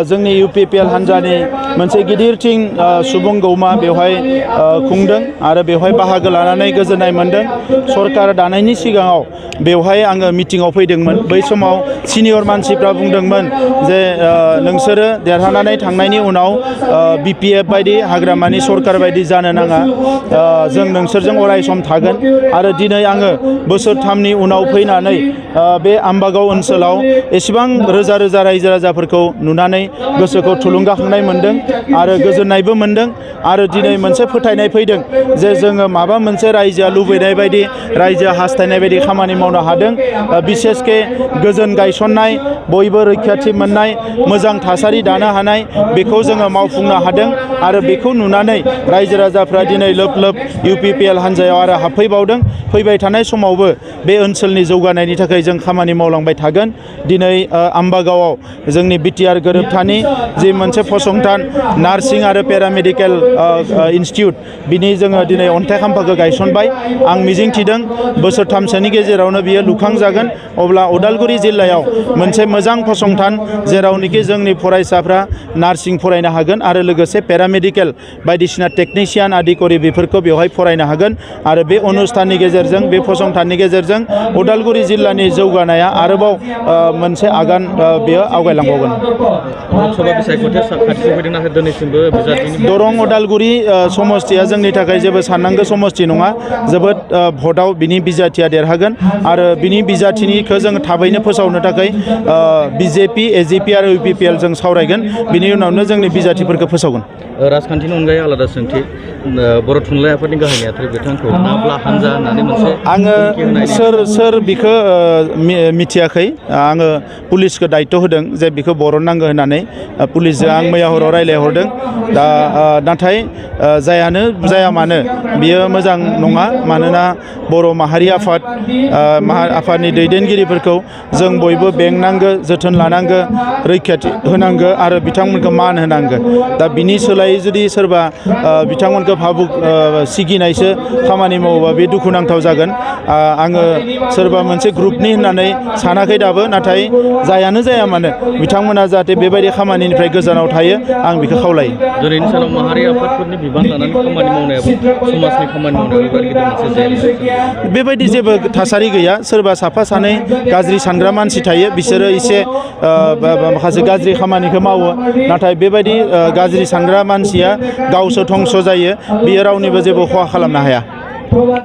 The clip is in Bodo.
जोंनि UPPL हान्जानि मोनसे गिदिरथिं सुबुं गौमा बेवहाय खुंदों आरो बेवहाय बाहागो लानानै गोजोननाय मोनदों। सरकार दानायनि सिगाङाव बेवहाय आङो मिटिङाव फैदोंमोन। बै समाव सिनियर मानसिफ्रा बुंदोंमोन जे नोंसोरो देरहानानै थांनायनि उनाव BPF बायदि हाग्रामानि सरकार बायदि जानो नाङा, जों नोंसोरजों अराय सम थागोन। आरो दिनै आङो बोसोरथामनि उनाव फैनानै बे आम्बागाव ओनसोलाव एसेबां रोजा रोजा रायजो राजाफोरखौ नुनानै गोसोखौ थुलुंगाखांनाय मोनदों आरो गोजोननायबो मोनदों। आरो दिनै मोनसे फोथायनाय फैदों जे जोङो माबा मोनसे रायजोआ लुबैनाय बायदि, रायजोआ हास्थायनाय बायदि खामानि मावनो हादों। बिसेसके गोजोन गायसननाय, बयबो रैखाथि मोननाय, मोजां थासारि दानो हानाय, बेखौ जोङो मावफुंनो हादों। आरो बेखौ नुनानै रायजो राजाफ्रा दिनै लोब लोब UPPL हान्जायाव आरो हाबफैबावदों। फैबाय थानाय समावबो बे ओनसोलनि जौगानायनि थाखाय जों खामानि मावलांबाय थागोन। दिनै आम्बागावआव जोंनि BTR गोरोबथानि जि मोनसे फसंथान नार्सिं आरो पेरामेडिकेल इनस्टिट्यूट, बिनि जोङो दिनै अन्थाइ खाम्फाखौ गायसनबाय। आं मिजिंथिदों बोसोरथामसोनि गेजेरावनो बियो लुखांजागोन। अब्ला उदालगुरि जिल्लायाव मोनसे मोजां फसंथान जेरावनोखि जोंनि फरायसाफ्रा नार्सिं फरायनो हागोन आरो लोगोसे पेरामेडिकेल बायदिसिना टेकनिशियान आदिकरि बेफोरखौ बेवहाय फरायनो हागोन। आरो बे अनुष्ठाननि गेजेरजों, बे फसंथाननि गेजेरजों उदालगुरि जिल्लानि जौगानाया आरोबाव मोनसे आगान बेयो आवगायलांबावगोन। दरं उदालगुरि समस्तिया जोंनि थाखाय जेबो साननांगौ समस्ति नङा। जोबोद भटआव बिनि बिजाथिया देरहागोन आरो बिनि बिजाथिनिखौ जों थाबैनो फोसावनो थाखाय BJP, AJP आरो UPPL जों सावरायगोन। बिनि उनावनो जोंनि बिजाथिफोरखौ फोसावगोन। राजखान्थिनि अनगायै आलादा सोंथि, बर' थुनलाइ आफादनि गाहाय नेहाथारि बिथांखौ नाब्ला हानजा होननानै मोनसे आङो सोर बिखौ मिथियाखै। आङो पुलिसखौ दायित्व होदों जे बिखौ बरननांगौ होननानै। पुलिसजों आं मैया हराव रायज्लायहरदों। दा नाथाय जायानो जाया मानो बियो मोजां नङा। मानोना बर' माहारि आफादनि दैदेनगिरिफोरखौ जों बयबो बेंनांगौ, जोथोन लानांगौ, रैखाथि होनांगौ आरो बिथांमोनखौ मान होनांगौ। दा बिनि सोलायै जुदि सोरबा बिथांमोनखौ भाबुक सिगिनायसो खामानि मावोबा बे दुखुनांथाव जागोन। आङो सोरबा मोनसे ग्रुपनि होननानै सानाखै दाबो। नाथाय जायानो जाया मानो बिथांमोना जाहाथे बेबायदि खामानिनिफ्राय गोजानाव थायो, आं बेखौ खावलायो। दिनैनि सानाव माहारि आफादफोरनि बिबान लानानै खामानि मावनायाबो समाजनि खामानि मावनायाबो गिदिर मोनसे जेंना। बेबायदि जेबो थासारि गैया। सोरबा साफा सानै गाज्रि सानग्रा मानसि थायो, बिसोरो एसे माखासे गाज्रि खामानिखौ मावो। नाथाय बेबायदि गाज्रि सानग्रा मानसिया गावसो धंस' जायो, बियो रावनिबो जेबो खहा खालामनो हाया।